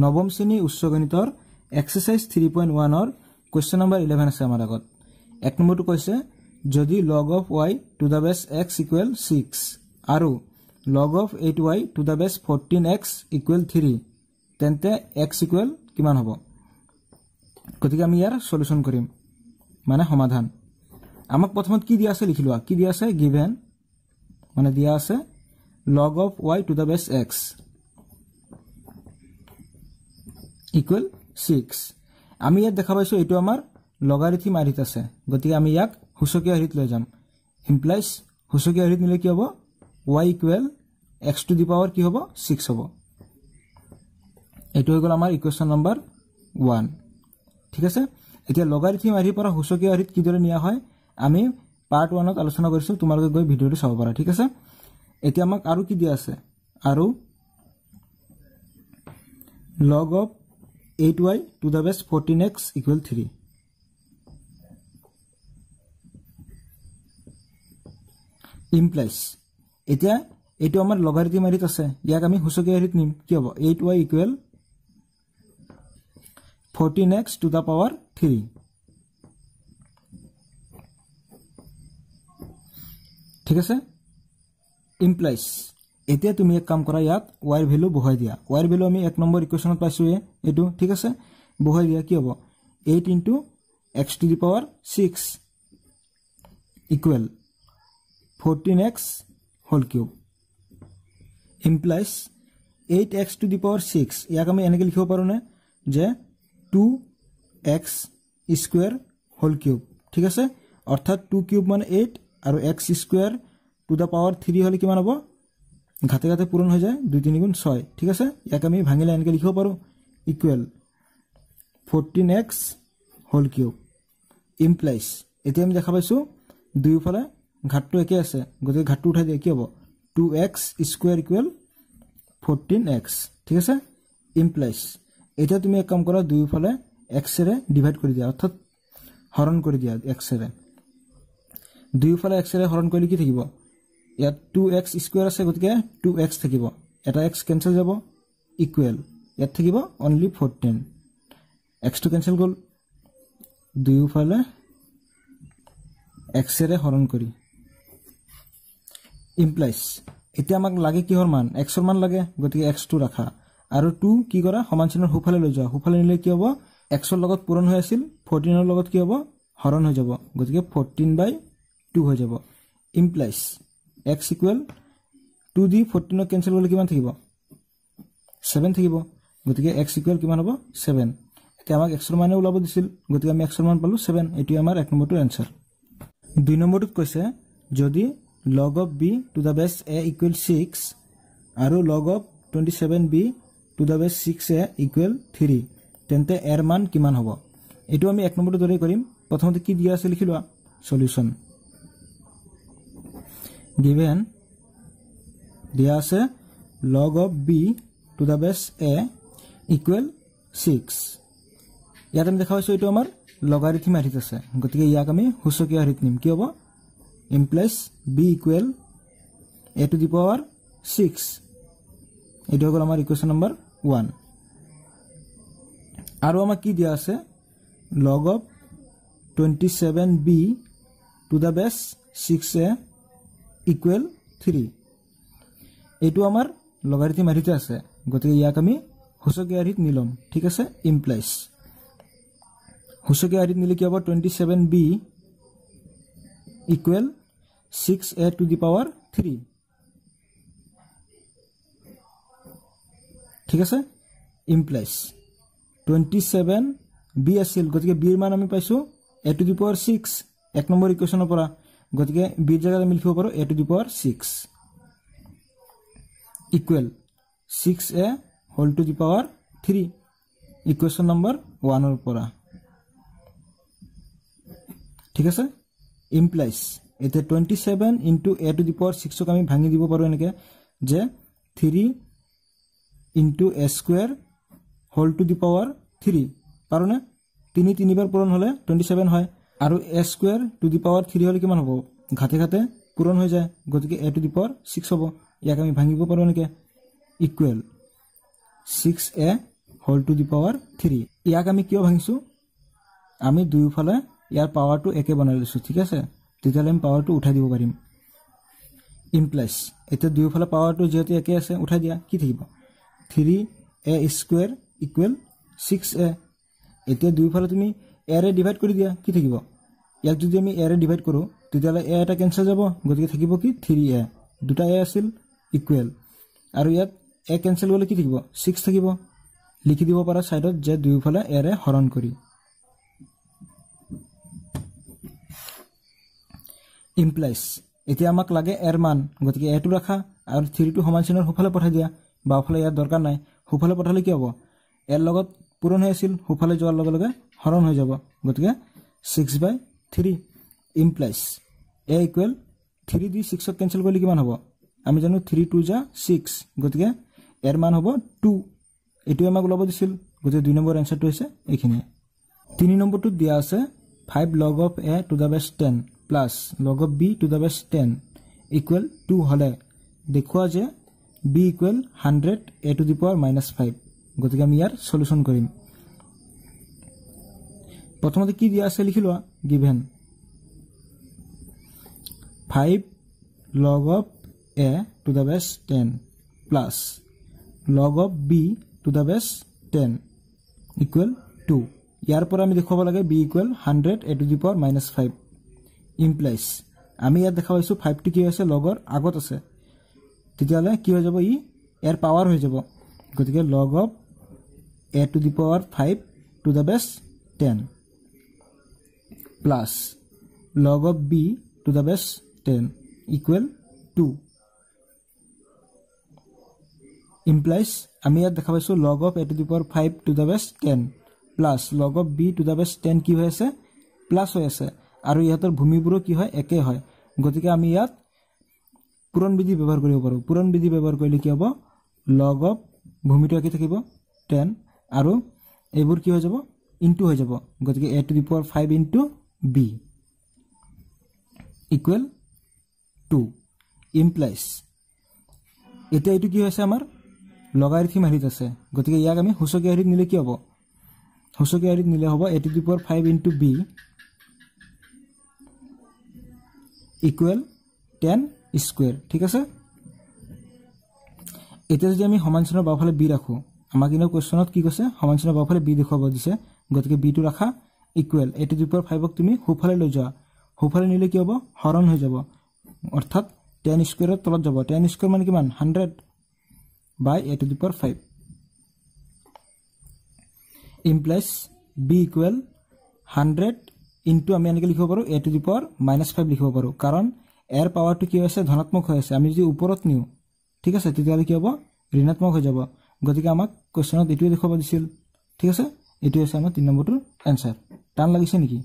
নৱম শ্ৰেণী উচ্চ গণিতৰ এক্সাৰচাইজ 3.1ৰ কুৱেশ্যন নম্বৰ 11 আছে আমাৰ আগত। এক নম্বৰটো কৈছে যদি log of y to the base x equal 6 আৰু log of 8y to the base 14x equal 3 তেন্তে x equal কিমান হ'ব। গতিকে আমি ইয়াৰ সলিউশন কৰিম, মানে সমাধান। আমাক প্ৰথমত কি দিয়া আছে লিখি লোৱা। কি দিয়া আছে? গিভেন মানে দিয়া আছে log of y to the base x equal 6। আমি ইয়াত দেখা পাইছোঁ এইটো আমাৰ লগাৰিথিম আৰ্হিত আছে, গতিকে আমি ইয়াক সূচকীয় আৰ্হিত লৈ যাম। ইমপ্লাইজ সূচকীয় আৰ্হিত নিলে কি হ'ব? y equal x to the power কি হ'ব? 6 হ'ব। এইটো হৈ গ'ল আমাৰ ইকুৱেশ্যন নম্বৰ 1। ঠিক আছে। এতিয়া লগাৰিথিম আৰ্হিৰ পৰা সূচকীয় আৰ্হিত কিদৰে নিয়া হয় আমি পাৰ্ট 1ত আলোচনা কৰিছোঁ, তোমালোকে গৈ ভিডিঅ'টো চাব পাৰা। ঠিক আছে। এতিয়া আমাক আৰু কি দিয়া আছে? আৰু log of 8y to the base 14x equal 3। Implies এতিয়া এইটো আমাৰ লগাৰিথিম আৰ্হিত আছে, ইয়াক আমি সূচকীয় আৰ্হিত নিম। কি হ'ব? 8y equal 14x to the power 3। ঠিক আছে। ইমপ্লাইজ এতিয়া তুমি এক কাম কৰা, ইয়াত ৱাইৰ ভেলু বহাই দিয়া। ৱাইৰ ভেলু আমি এক নম্বৰ ইকুৱেশ্যনত পাইছোঁৱে এইটো। ঠিক আছে, বহাই দিয়া। কি হ'ব? 8 into x to the power 6 equal 14x whole cube. Implies 8x to the power 6, ইয়াক আমি এনেকৈ লিখিব পাৰোঁনে যে 2x square whole cube. ঠিক আছে, অৰ্থাৎ 2 কিউব মানে 8 আৰু x square to the power 3 হ'লে কিমান হ'ব? ঘাতে ঘাতে পূৰণ হৈ যায়, 2 3 গুণ 6। ঠিক আছে, ইয়াক আমি ভাঙিলে এনেকৈ লিখিব পাৰোঁ equal 14x whole cube. Implies এতিয়া আমি দেখা পাইছোঁ দুয়োফালে ঘাতটো একে আছে, গতিকে ঘাতটো উঠাই দিয়ে। কি হ'ব? 2x square equal 14x। ঠিক আছে। ইমপ্লাইজ এতিয়া তুমি এক কাম কৰা, দুয়োফালে এক্সেৰে ডিভাইড কৰি দিয়া, অৰ্থাৎ হৰণ কৰি দিয়া এক্সেৰে। দুয়োফালে এক্সেৰে হৰণ কৰিলে কি থাকিব? ইয়াত 2x square আছে, গতিকে 2x থাকিব, এটা এক্স কেঞ্চেল যাব, ইকুৱেল ইয়াত থাকিব অনলি 14। এক্সটো কেঞ্চেল গ'ল, দুয়োফালে এক্সেৰে হৰণ কৰি। ইমপ্লাইজ এতিয়া আমাক লাগে কিহৰ মান? এক্সৰ মান লাগে, গতিকে এক্সটো ৰাখা আৰু 2 কি কৰা, সমান চিহ্নৰ সোঁফালে লৈ যোৱা। সোঁফালে নিলে কি হ'ব? এক্সৰ লগত পূৰণ হৈ আছিল, 14ৰ লগত কি হ'ব? হৰণ হৈ যাব, গতিকে 14/2 হৈ যাব। ইমপ্লাইজ এক্স ইকুৱেল 2 দি 14ক কেঞ্চেল কৰিলে কিমান থাকিব? 7 থাকিব, গতিকে এক্স ইকুৱেল কিমান হ'ব? 7। এতিয়া আমাক এক্সৰ মানে ওলাব দিছিল, গতিকে আমি এক্সৰ মান পালোঁ 7। এইটোৱে আমাৰ এক নম্বৰটোৰ এনচাৰ। দুই নম্বৰটোত কৈছে যদি log of b to the base a equal 6 আৰু log of 27b to the base 6a equal 3 তেন্তে এৰ মান কিমান হ'ব। এইটো আমি এক নম্বৰটোৰ দৰেই কৰিম। প্ৰথমতে কি দিয়া আছে লিখি লোৱা। সলিউশন গিভেন দিয়া আছে log of b to the base a equal 6। ইয়াত আমি দেখা পাইছোঁ এইটো আমাৰ লগাৰিথিম আৰ্হিত আছে, গতিকে ইয়াক আমি সূচকীয় আৰ্হিত নিম। কি হ'ব? Implies b equal a to the power 6। এইটো হৈ গ'ল আমাৰ ইকুৱেশ্যন নম্বৰ 1। আৰু আমাক কি দিয়া আছে? log of 27b to the base 6a equal 3। এইটো আমাৰ লগাৰিথিম আৰ্হিতে আছে, গতিকে ইয়াক আমি সূচকীয় আৰ্হিত নিলম। ঠিক আছে। ইমপ্লাইজ সূচকীয় আৰ্হিত নিলে কি হ'ব? 27b equal 6a to the power 3। ঠিক আছে। ইমপ্লাইজ 27b আছিল, গতিকে বিৰ মান আমি পাইছোঁ a to the power 6 এক নম্বৰ ইকুৱেশ্যনৰ পৰা, গতিকে বিৰ জেগাত আমি লিখিব পাৰোঁ a to the power 6 equal 6a whole to the power 3 equation number 1ৰ পৰা। ঠিক আছে। ইমপ্লাইজ এতিয়া 27 into a to the power 6ক আমি ভাঙি দিব পাৰোঁ এনেকৈ যে 3 into a square whole to the power 3 পাৰোঁনে? 3 তিনিবাৰ পূৰণ হ'লে 27 হয়, আৰু a square to the power 3 হ'লে কিমান হ'ব? ঘাতে ঘাতে পূৰণ হৈ যায়, গতিকে এ টু the power 6 হ'ব। ইয়াক আমি ভাঙিব পাৰোঁ এনেকৈ equal 6a whole to the power 3। ইয়াক আমি কিয় ভাঙিছোঁ? আমি দুয়োফালে ইয়াৰ পাৱাৰটো একে বনাই লৈছোঁ, ঠিক আছে? তেতিয়াহ'লে আমি পাৱাৰটো উঠাই দিব পাৰিম। ইমপ্লাইজ এতিয়া দুয়োফালে পাৱাৰটো যিহেতু একে আছে উঠাই দিয়া, কি থাকিব? 3a square equal 6a। এতিয়া দুয়োফালে তুমি এৰে ডিভাইড কৰি দিয়া, কি থাকিব? ইয়াক যদি আমি এৰে ডিভাইড কৰোঁ তেতিয়াহ'লে এ এটা কেঞ্চেল যাব, গতিকে থাকিব কি 3a, দুটা এ আছিল ইকুৱেল, আৰু ইয়াত এ কেঞ্চেল গ'লে কি থাকিব? 6 থাকিব। লিখি দিব পাৰা ছাইডত যে দুয়োফালে এৰে হৰণ কৰি। ইমপ্লাইজ এতিয়া আমাক লাগে এৰ মান, গতিকে এটো ৰাখা আৰু 3টো সমান চিহ্নৰ সোঁফালে পঠাই দিয়া, বাওঁফালে ইয়াৰ দৰকাৰ নাই। সোঁফালে পঠালে কি হ'ব? এৰ লগত পূৰণ হৈ আছিল, সোঁফালে যোৱাৰ লগে লগে হৰণ হৈ যাব, গতিকে 6/3। ইমপ্লাইজ এ ইকুৱেল 3 দি 6ক কেঞ্চেল কৰিলে কিমান হ'ব? আমি জানো 3 2 যা 6, গতিকে এৰ মান হ'ব 2। এইটোৱে আমাক ওলাব দিছিল, গতিকে 2 নম্বৰ এনচাৰটো হৈছে এইখিনিয়ে। 3 নম্বৰটোত দিয়া আছে 5 log of a to the base 10 plus log of b to the base 10 equal 2 হ'লে দেখুওৱা যে b equal 100 a to the power -5। গতিকে আমি ইয়াৰ সলিউশ্যন কৰিম। প্ৰথমতে কি দিয়া আছে লিখি লোৱা, given 5 log of a to the base 10 plus log of b to the base 10 equal 2। ইয়াৰ পৰা আমি দেখুৱাব লাগে b equal 100 a to the power -5। Implies আমি ইয়াত দেখা পাইছোঁ 5টো কি হৈছে লগৰ আগত আছে, তেতিয়াহ'লে কি হৈ যাব? ই ইয়াৰ পাৱাৰ হৈ যাব, গতিকে log of a to the power 5 to the base 10 plus log of b to the base 10 equal 2। Implies আমি ইয়াত দেখা পাইছোঁ log of a to the power 5 to the base 10 plus log of b to the base 10 কি হৈ আছে? Plus হৈ আছে, আৰু ইহঁতৰ ভূমিবোৰো কি হয়? একে হয়, গতিকে আমি ইয়াত পূৰণ বিধি ব্যৱহাৰ কৰিব পাৰোঁ। পূৰণ বিধি ব্যৱহাৰ কৰিলে কি হ'ব? লগ অফ ভূমিটো একে থাকিব 10, আৰু এইবোৰ কি হৈ যাব? ইনটু হৈ যাব, গতিকে a to the power 5 into b equal 2। Implies এতিয়া এইটো কি হৈছে? আমাৰ লগাৰিথিম হেৰিত আছে, গতিকে ইয়াক আমি সূচকীয় হেৰিত নিলে কি হ'ব? সূচকীয় হেৰিত নিলে হ'ব a to the power 5 into b equal 10 square, ঠিক আছে? এতিয়া যদি আমি সমান চিহ্নৰ বাওঁফালে বি ৰাখোঁ, আমাক কিন্তু কুৱেশ্যনত কি কৈছে? সমান চিহ্নৰ বাওঁফালে বি দেখুৱাব দিছে, গতিকে বিটো ৰাখা equal a to the power 5ক তুমি সোঁফালে লৈ যোৱা, সোঁফালে নিলে কি হ'ব? হৰণ হৈ যাব, অৰ্থাৎ 10 স্কুৱেৰৰ তলত যাব। 10 স্কুৱেৰ মানে কিমান? 100 by a to the power 5। Implies b equal 100 into আমি এনেকৈ লিখিব পাৰোঁ a to the power -5 লিখিব পাৰোঁ, কাৰণ এৰ পাৱাৰটো কি হৈছে? ধনাত্মক হৈ আছে। আমি যদি ওপৰত নিওঁ, ঠিক আছে, তেতিয়াহ'লে কি হ'ব? ঋণাত্মক হৈ যাব, গতিকে আমাক কুৱেশ্যনত এইটোৱে দেখুৱাব দিছিল, ঠিক আছে? এইটোৱে হৈছে আমাৰ 3 নম্বৰটোৰ এনচাৰ। টান লাগিছে নেকি?